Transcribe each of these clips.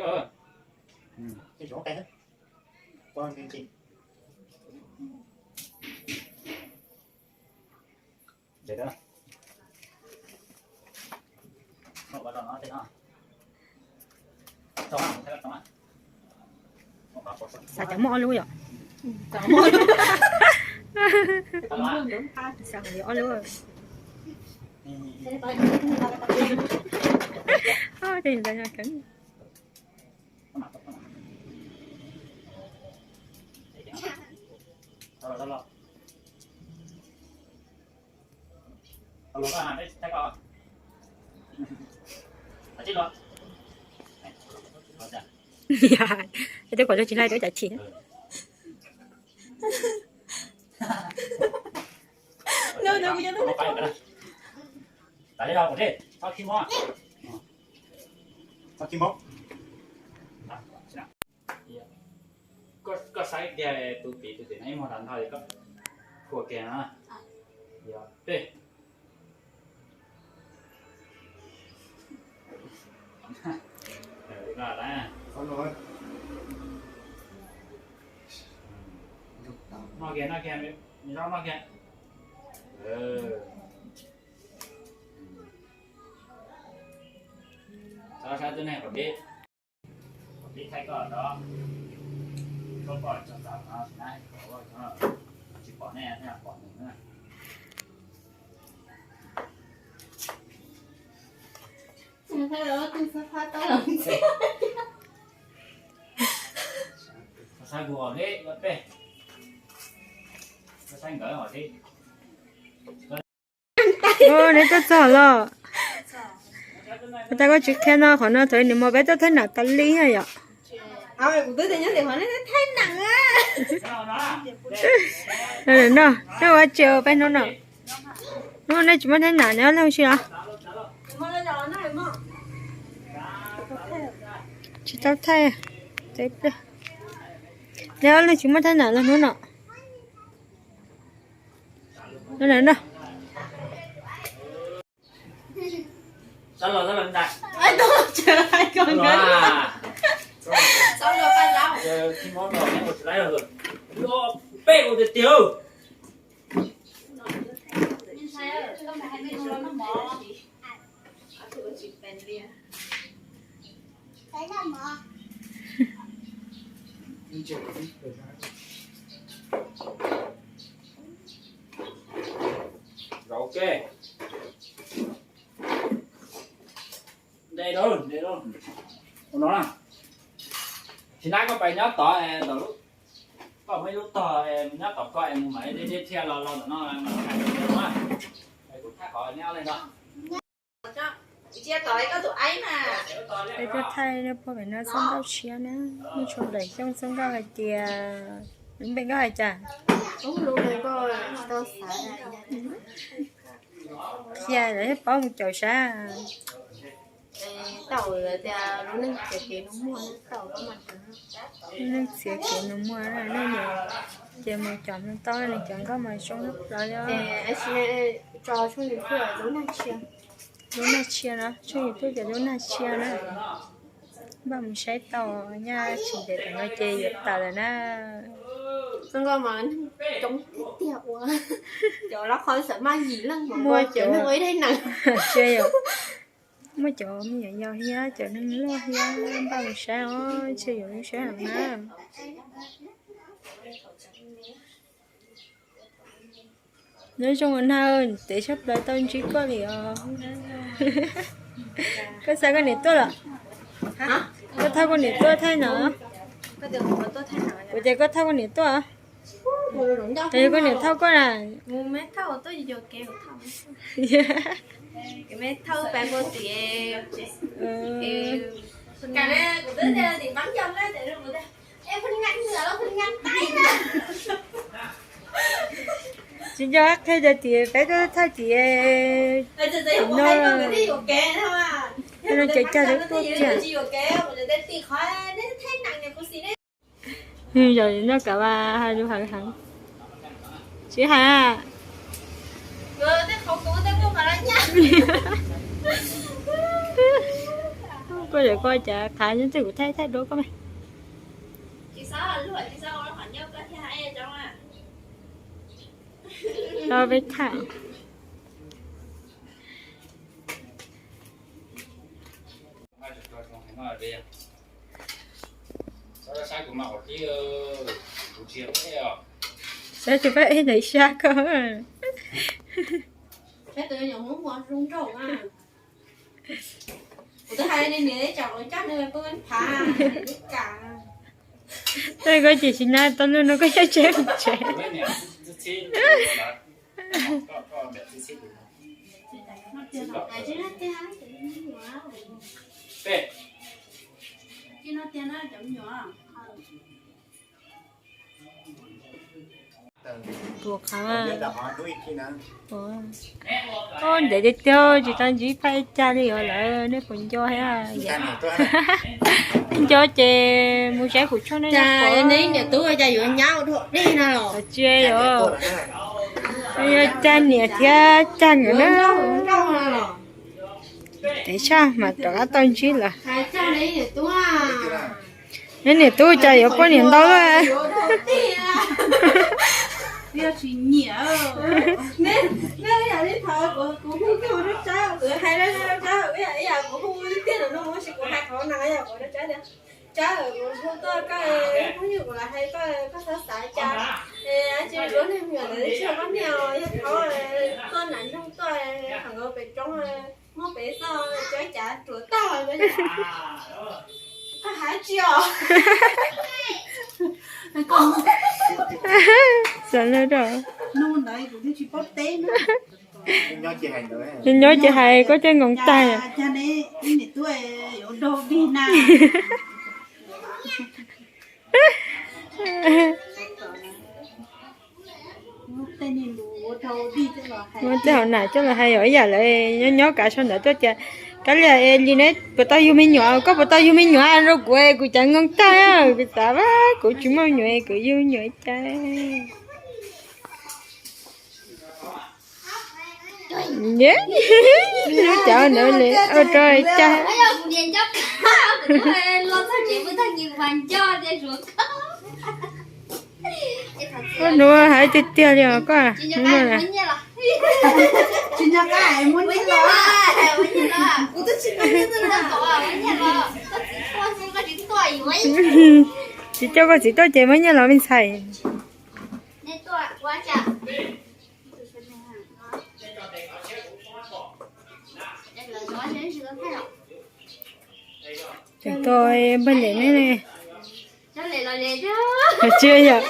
koj. Xav cov muaj ob lub yom? Xav ob lub. Ces ntawd no kawg. Tej kuv tsis laij, tsis laij. Koj saib kiag tus tid tus tim no ib muag tag nrho koj khuam kiag na. Yog peb. Noj kiag, noj kiag, noj kiag. Saib saib twb neeg qhov peb. Qhov peb thaij koj rau. Koj pom tso txav no na, tsis pom nej, nej pom nws na. Saib kuv os, peb. Saib nkawd os. Neb tuaj txog los? Ua cas koj tsis qhia no, qhov no thaum nws mus peb tuaj thaij nam tas li yom. Kuv twb tias nyob tim qhov nej thaij nam. No, no, nej ua tsis peb hnub no. Hnub nej tsis muaj thaij nam, neb ob leeg tsis los? Tsis tau thaij. Nej ob leeg tsis muaj thaij nam los hnub no. No, no. Peb ua tiag tiag. Nte rau, nte rau. Ua no na. Tsis nab koj pais nyob tod, koj muaj ib lub tog nyob tod koj es mus mam li deb deb thiaj los los ntawm no mas hais tias no. Kuv thaj qhov neb ob leeg no. Peb tuaj thaij nej pog pem no xab nkauj tshiab na, muaj tshua daim xyoo xab nkauj hais tias Npe koj hais cas? Qhia lawv thiaj paub mus caum sab. Lub neej txiav kev nus muag, nej ces mus caum mus tau nws cov nkauj mas zoo plaws li. Lub nag tshia no, tshooj YouTube ces lub nag tshia na. Npaj mus saib tau, nyaj tsis ntev tam no ces yuav tawm lawm na. Muaj cov, muaj cov me nyuam yaus thiab cov neeg luaj thiab, npaj mus saib os, ntshe yuav lub sab heev na. Nyob zoo na, ntev tshaj plaws tau ntsib koj li os. Koj xa koj niam tuaj los? Koj thauj koj niam tuaj thaij no? Kuv tias koj thauj koj niam tuaj. Koj niam thauj koj na. Tsis nco qab qhia cov tim peb tuaj thauj tim no, no ces cag lub tuaj kiag. Zaum no kam hais lus heev heev. Tsis hais. Koj yuav koj cas qhav nyob twg kuv thaij thaij duab koj me. Tau peb tham. Saib tus pab ej ntawd sab koj. Tau koj ces tsis nab tau lub no koj coj tsev tsev. Puas qhav? Ua ntev tiag tiag tsis tau ntsib phaj ib cag li os lawm, nej puas nco thiab? Nco ces mus saib kuv tshooj nej. Cas nej niam tub cas yuav nyab ua dog dig no los? Tsis yog, yog cag niam thiab cag nkawd na. Tev tshaj mas rov qab tau ntsib lawm. Neb niam tub cas yuav poj niam ntau luaj. Tsab, kuv hu tuaj koj phooj ywg, kuv los hais koj, koj txhob xav cas. Tsis lub neej me nyuam ntawd tsis yog poj niam, yog thov tuaj nram nroog tuaj, thaum nkawd pem roob muab pem txoj cov cav ruam tag. Koj hais tsis os? Xav lawm rau. Nyob ces hais koj coj nkoos tag. Muab tej hauv nam coj los hais yog ib yam lawv nyob nyob kav sau ntawv tuaj tias, Kab Lia, li neb puas tau yug me nyuam? Koj puas tau yug me nyuam rau kuv? Kuv cas nkoos tag, kuv xav kuv tsis muaj me nyuam, kuv yug me nyuam cas. Lub cav ntawd li ua rau cas. Koj nuav hais tiag tiag li os koj. Tsis coj koj txiv tuaj ces muab nyiaj los me ntxhais. Tseem tua npawg Lem ne. Tsis yog.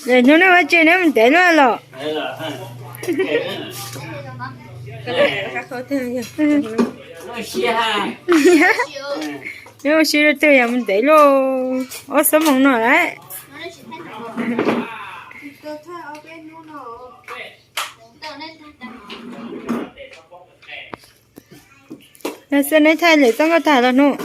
Hnub no ua tsi neb mus ntev luaj los? Nyob ua si rau twg yog mus ntev lauj, ob xuab moos no lawm. Yog xwb neb thaij lwm txoj nkauj tag los hnub.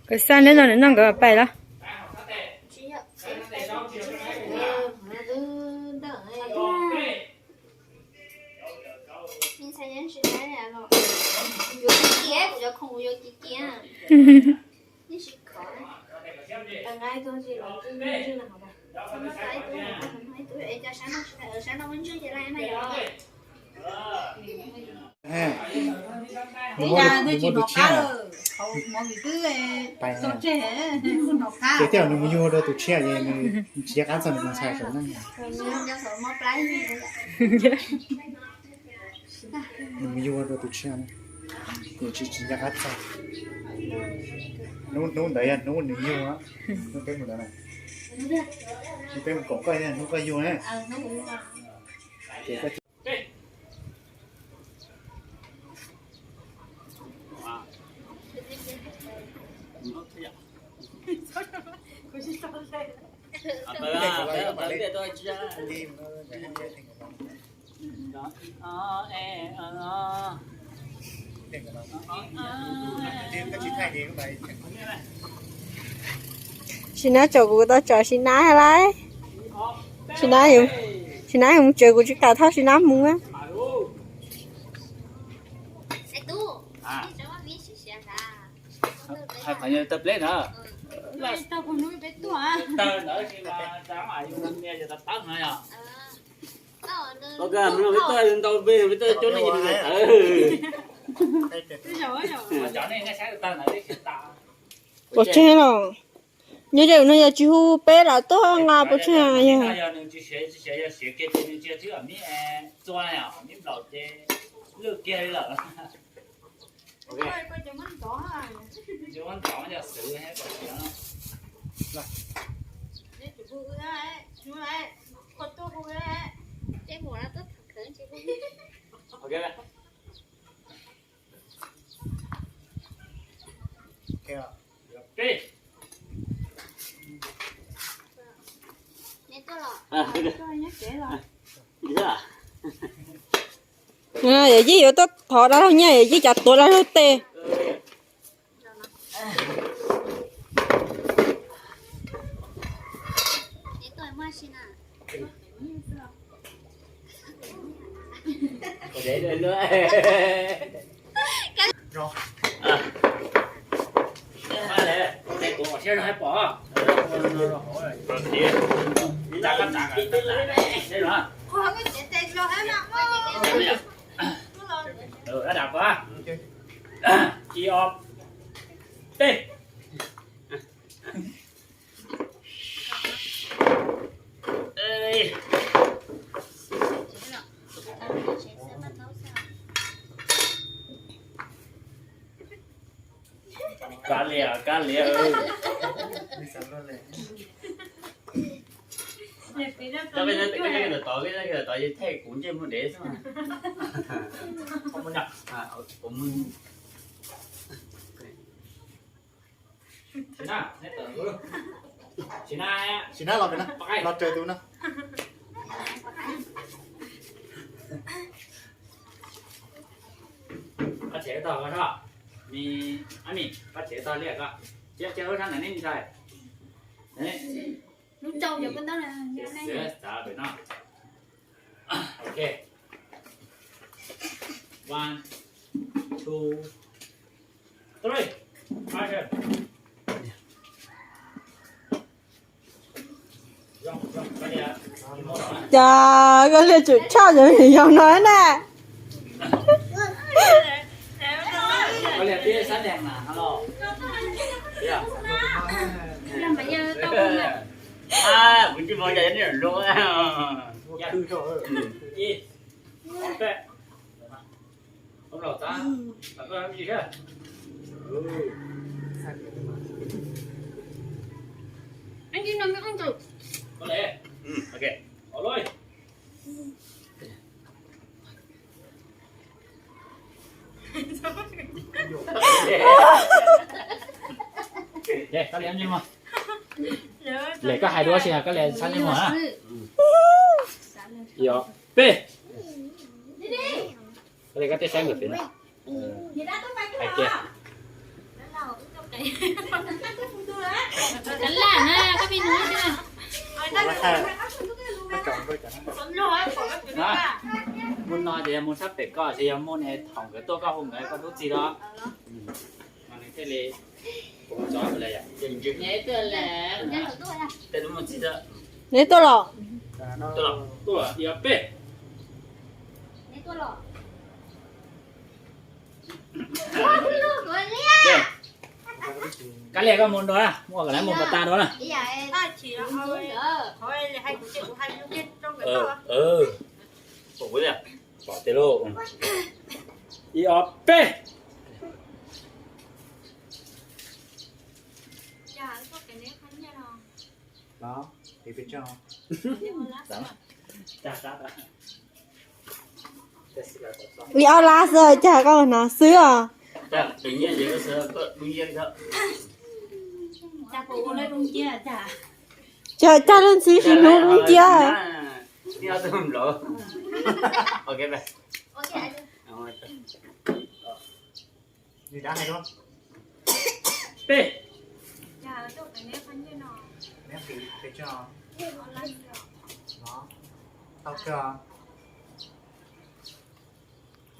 Koj xa neb no nws noj nkawd pais los? Nws muab tus tshiab, ces tej zaum nws mus yug rau tus tshiab ces nws tsis nco qab txog nws tus ntxhais saum neej. Nws mus yug rau tus tshiab na, ces tsis tsis nco qab txog. Hnub hnub ntawd yog hnub nws yug, hnub peb mus ntawd na, hnub peb mus koom koj yog hnub koj yug na. Ces koj Sim Nab tsom kuv tau tsom Sim Nab lawm. Sim Nab, Sim Nab mus tsev kuv tsis kam thauj Sim Nab mus. Pov tseg los? Nyob ze no yog tsis hu peb los tuaj nqa pov tseg yog. Yawm yij yuav tuaj thov dab laug nyiaj, yawm yij cas tuav dab laug tes. Ib ob peb. Kab liam, kab liam. Tod, tod thaij kuv ntsej muag dev xwb. Sim Nab los, los raws tus no. Pab tshem tog ko, me, me, pab tshem tog liaj ko. Cia cia lub sab ntawm neb ntag. Xav pem no. Ok. One, two, three, action. Cas koj liaj tsum tshaj cov yau no na. Kuv tsis mloog yog nej lus. Lem koj hais dua si koj li txhob nyob muag na. Peb. Koj li koj tej saib nkawd pem no. Hais kiag. Mus no ces yog mus sab pem koj ces yog mus ne thaum nkawd tuaj koj hu nkawd koj hlub txij los. Mas nws thiaj li, neb tuaj los? Tuaj, yog peb. Kab liag koj mus dua na, mus kom lawv mus pas tas dua na. Pom tiag lauj. Ib ob peb. Ib ob lab xwb cas koj hnav xwb os. Cas leej txiv tsis hnub dub nciab. Peb.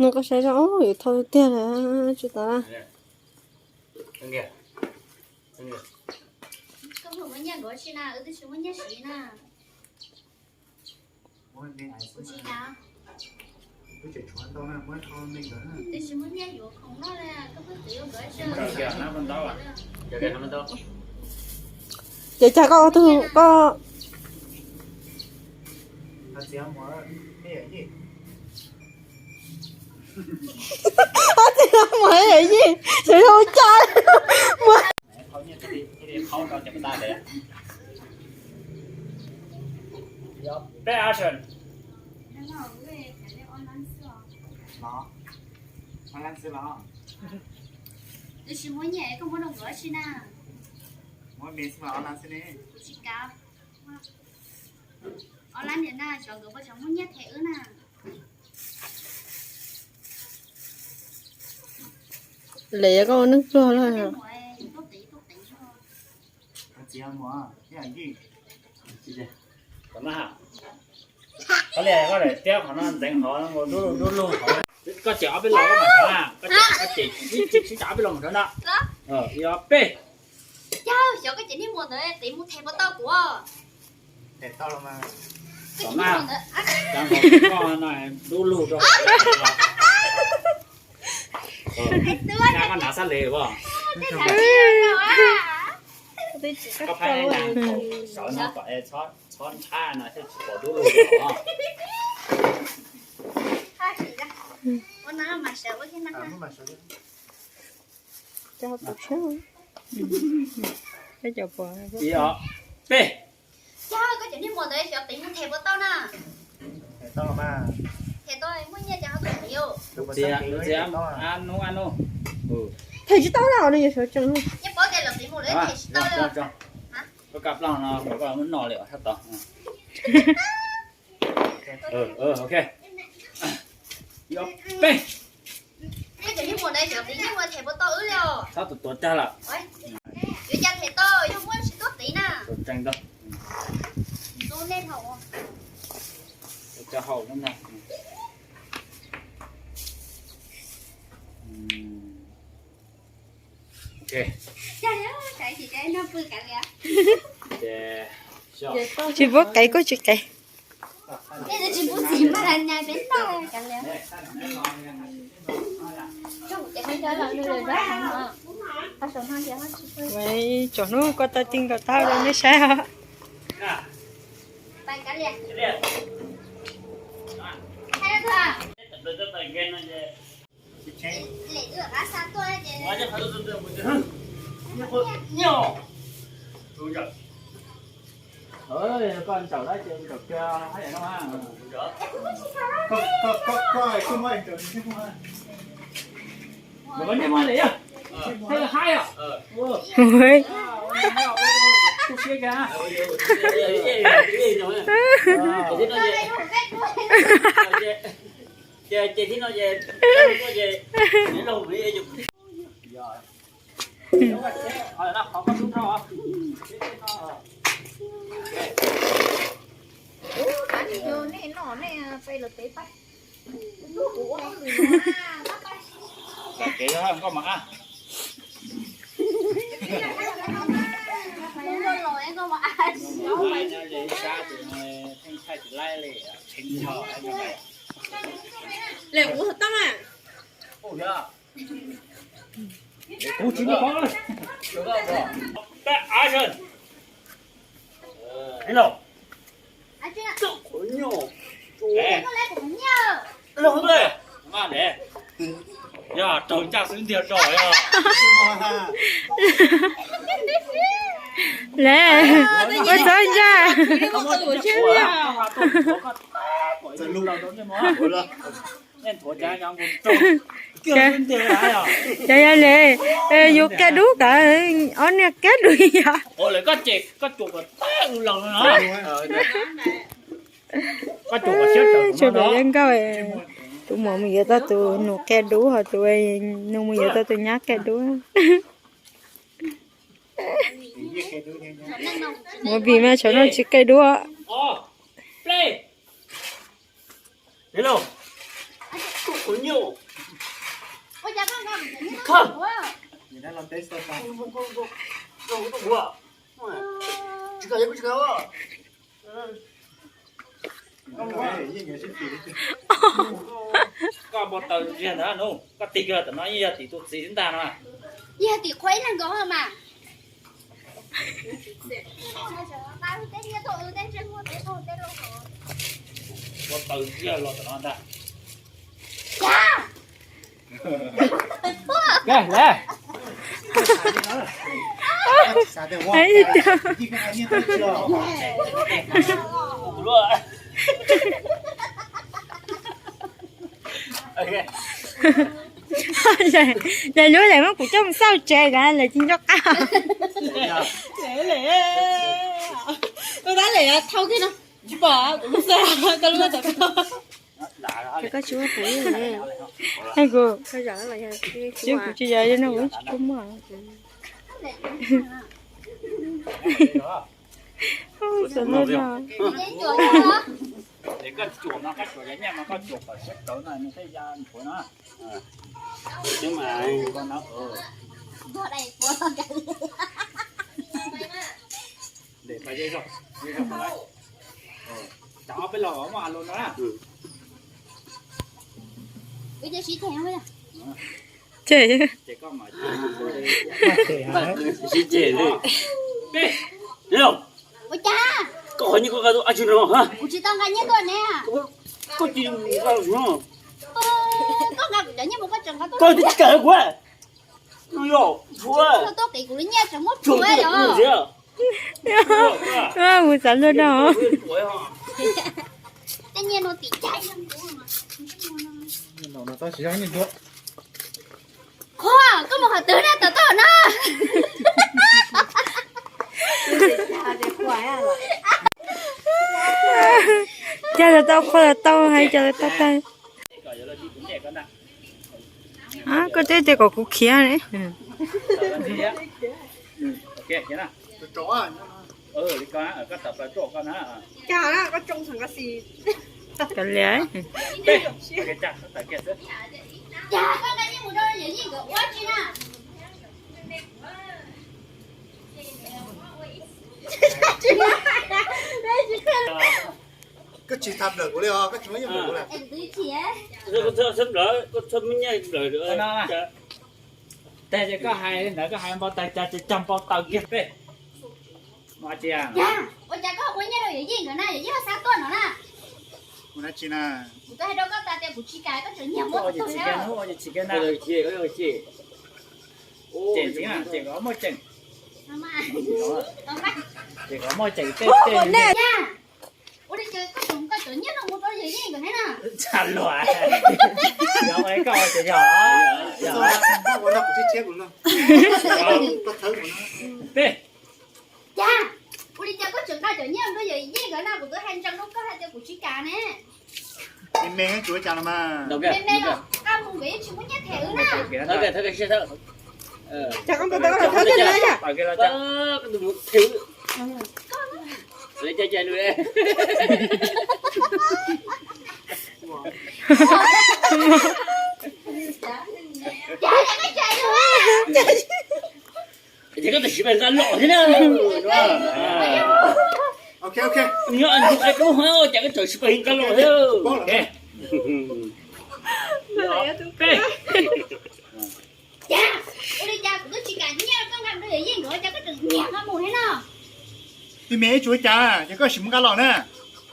No koj saib zoo, yuav thauj tiag lawm tsis tau na. Ces cas koj ua tug koj, txiv muag yawm yij, xyov yog ua cas muag. Twb tsis muaj nyiaj koj muab rau nkawd ua si na. Muab me xwb mas ob lab xwb ne. Tsis kav. Ob lab niam na, xyov nkawd puas tsam muaj nyiaj them wb na. Lawv yog koj ua neej pluag los. Koj li koj daim tiab qhov no ntxeev qhov dub lug dub lug hauv. Koj cem ob peb lo koj mam sawv na, koj cem sib cem ob peb lo mam sawv na. Yog peb. Yog xyov koj cem niag muam ntawd tiv mus them puas tau kuv. Them tau los mas. Koj cem niag muam ntawd, koj no dub lug rau. Koj hnav xab les as. Koj phab na, sawv no kom txhob ntshab no thiaj tsis pom dub lug os. Ib ob peb. Koj cov niag muam ntawd xyov tiv mus them puas tau na. Them tau, muaj nyiaj ces ho tiv. Txiv, txiv, ab nub, ab nub. Them tsis tau na, nws yuav sawv tsees. Yeej paub tias lawv tiv mus lawv them tsis tau li. Koj kab plaub no koj muab noj li sab tod. Ok. Ib ob peb. Koj cov niag muam ntawd xyov tiv yeej ua them puas tau wb li os. Txhob tuav tag lawm. Yuav cas them tau yog muaj tsis tuaj tiv na. Tsees tau. Ntxub nej thaum. Cov haus no ntag. Tsis pub qev kuj tsis qev. Tsom hnub koj tau ti nkaus tau rau nej saib os. Koj ntaus dab tsi ntaus kiag hab yam no. Koj niag muag li yog, koj haib os. Tu siab kiag. Ces thib no ces, ces thib no ces, Lawm kuv tau tau mas. Kuv tsis muaj qhov. Hello. Yog raug ncaj xwb ntiag rau yog. Le, ua txob ncaj. Cov yog le, yus kiag dub kav, ob niag kiag dub yog. Tsuas pem yeeb nkauj, tus muam mus yuav tau tus nus qia dub, ho tus nus mus yuav tau tus nyab qia dub. Mus vim mas tsam no tsis qia dub. Koj npau taws ntxiag ntag no, koj tig kiag tam no yeej yog tim tus txiv xwb ntag no. Yog tim qhua ib leeg nkaus mas. Npau taws ntxiag los tam no ntag. Lawv lub lawm muab kuv coj mus xauj tsev, lawv tsis nco qab. Ua dab lem thau kiag no, tsis pom kuv lub xauj koj lub. Koj tsis muaj kuv li. Kuv tsis yog no kuv tsis tshua muaj. Ces Ua cas? Koj qhov nyiaj koj nqa tuaj dab tsi no? Kuv tsis tau nqa nyiaj tuaj ne. Koj tsis nqa no. Koj nqa kuv cov nyiaj mus koj tseem nqa tuaj. Koj twb tsis kam kuv. Tuaj qiv kuv lub nyiaj tseem muab phuav los. Kuv xav luag no. Tej nyiaj no tim cai. Qhua, koj mus qhov twg na, tom toj no. Cas los tau, qhua los tau, hais cas los tau tag. Koj twb tias kom kuv khiav ne. Kav liam. Koj tsis tham nplawm kuv li os, koj tsis muaj yeej nplawm kuv lawm. Koj txhob muab nyiaj nplawm. Tag ces koj hais li ntawd, koj hais npau taws, cas ces cog npau taws kiag peb. Ua cas koj Yawm Yeej nkawd na, Yawm Yeej xav tuaj no na. Ua dab tsi na? Kuv twb hais rau koj tas tias kuv tsis kam, koj tseem nyiag muab kuv tus na. Tseem txiv, tseem kom muaj tseem. Tseem kom muaj tseem tej tej. Ua li cas koj tseem, koj tseem nyiag no mus rau Yawm Yeej nkawd thiab na? Tsa luas. Yog koj ces yog. Tej. Cas, ua li cas koj tseem nqa cov nyiaj rau Yawm Yeej nkawd na, kuv twb hais ntsees rau koj hais tias kuv tsis kam ne. Me me tsuas cas los mas. Me me los nqa mus nkawd yeej tsis muaj nyiaj them wb na. Ces koj txawm siv pes nqa los thiab na. Nyob ntu qab dub hov cas koj txawm siv pes nqa los thiab. Cas, ua li cas kuv twb tsis kam nyiaj koj nqa mus rau Yawm Yeej nkawd, cas koj tseem nyiag nqa mus thiab no? Tus me ib tsuas cas ces koj sim mus nqa los na.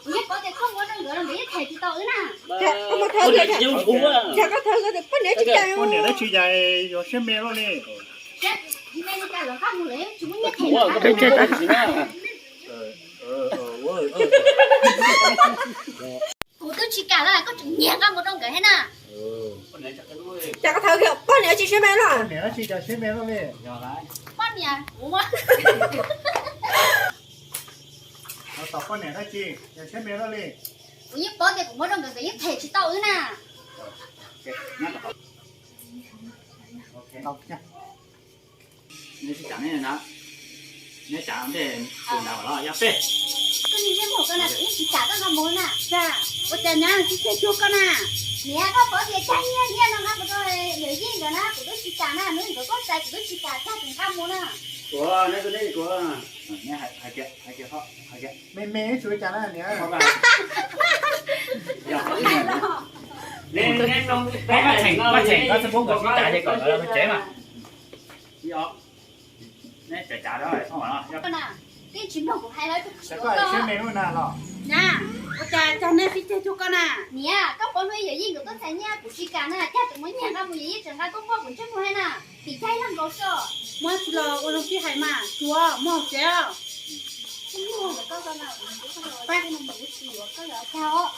Kuv yeej paub tias koj muab rau nkawd los nkawd yeej them tsis tau wb na. Cas koj thawv nkawd tias poj niam tsis cas, poj niam dab tsi cas yuav siab me luaj li. Me li cas los koj mus lawm tsis muaj nyiaj them na. Kuv twb tsis kam los koj tseem nyiag nqa mus rau nkawd thiab na. Cas koj thawv kiag poj niam tsis siab me los? Poj niam dab tsi cas siab me luaj li. Poj niam kuv muab. Los tom poj niam dab tsi cas siab me luaj li. Kuv yeej paub tias kuv muab rau nkawd nkawd yeej them tsis tau wb na. Neb tsis tsav ne, neb tsav ntej tus nrad los yog peb. Koj niag ntsej muag koj na, kuv yeej tsis kam koj nqa mus na. Ua cas na, tsis ceg cuag koj na. Niam, koj paub tias cag nyiaj nyiaj no nqa mus rau Yawm Yeej nkawd na, kuv twb tsis kam na, nws nkawd koj txais kuv twb tsis kam, cag kuv nqa mus na. Ua, neb tus neb tus, neb hais kiag, hais kiag, me me tsuas cas na niam. Koj tseem, koj tseem, koj txhob pub nkawd sib cav ces kom nkawd los tsev mas. Neb cav cav, koj tsis mloog kuv hais los. Koj siab me luaj na los. Na, ua cas cag nej sib ceg cuag koj na. Niam, koj paub hnub Yawm Yeej nkawd tuaj txais nyiaj kuv tsis kam na, cag tus muab nyiag nqa mus Yawm Yeej tseem nqa tuaj muab kuv ntsej muag thiab na. Tim cag ib leeg nkaus soj. Muab tsis los ua zoo sib hais mas, tsuav mus tsev os. Tsis muag koj, koj na, kuv tsis yuav koj los cag os.